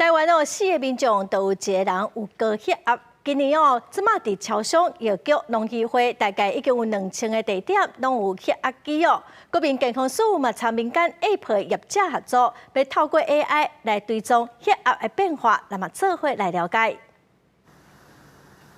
台灣哦，四个民眾都有一個人有高血壓。今年哦，這馬佇超商、藥局、農協會，大概已經有2000個地點攏有血壓機哦。國民健康署嘛，參民間 App 業者合作，欲透過 AI 來追蹤血壓的變化，咱嘛做伙來了解。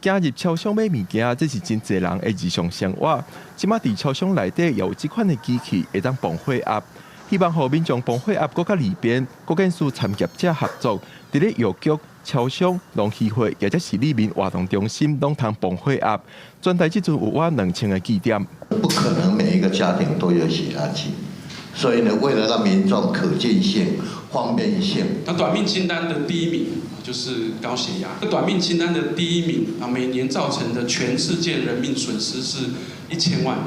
行入超商買物件，這是真濟人的日常生活。這馬佇超商內底也有這款的機器，會當磅血壓。希望予民眾磅血壓閣較利便，國健署參業者合作，佇咧藥局、超商、農協會，或者是里民活動中心，攏通磅血壓。全台這陣有約2000個據點。不可能每一個家庭都有血壓計，所以呢，為了讓民眾可見性、方便性，那短命清單的第一名就是高血壓。短命清單的第一名啊，每年造成的全世界人命損失是1000萬人。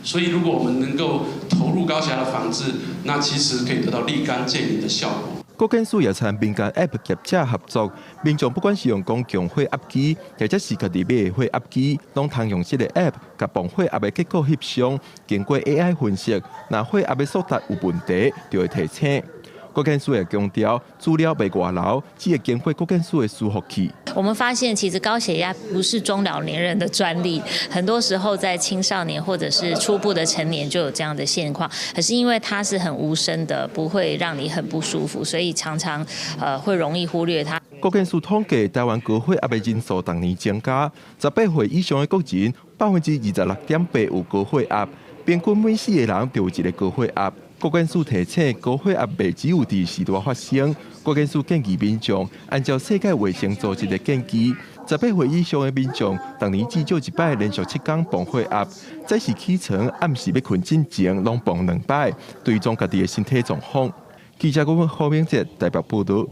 所以，如果我們能夠投入高血壓的防治，那其實可以得到立竿見影的效果。國健署也參民間 App 業者合作，民眾不管是用公共血壓機，或者是家己買的血壓機，攏通用這個 App 共磅血壓的結果翕相，經過 AI 分析，若血壓的數值有問題，就會提醒。國健署也強調，資料袂外流，只會經過國健署的伺服器。我們發現，其實高血壓不是中老年人的專利，很多時候在青少年或者是初步的成年就有這樣的現況。可是因為它是很無聲的，不會讓你很不舒服，所以常常會容易忽略它。國健署統計，台灣高血壓的人數逐年增加，18歲以上的國人26.8%有高血壓，平均每四個人就有一個高血壓。國健署提醒，高血壓袂只有佇序大發生。國健署建議民眾按照世界衛生組織的建議，十八歲以上的民眾，逐年至少一擺連續7工磅血壓，早時起床、暗時欲睏進前，攏磅兩擺，追蹤家己的身體狀況。記者顧問何明哲代表報道。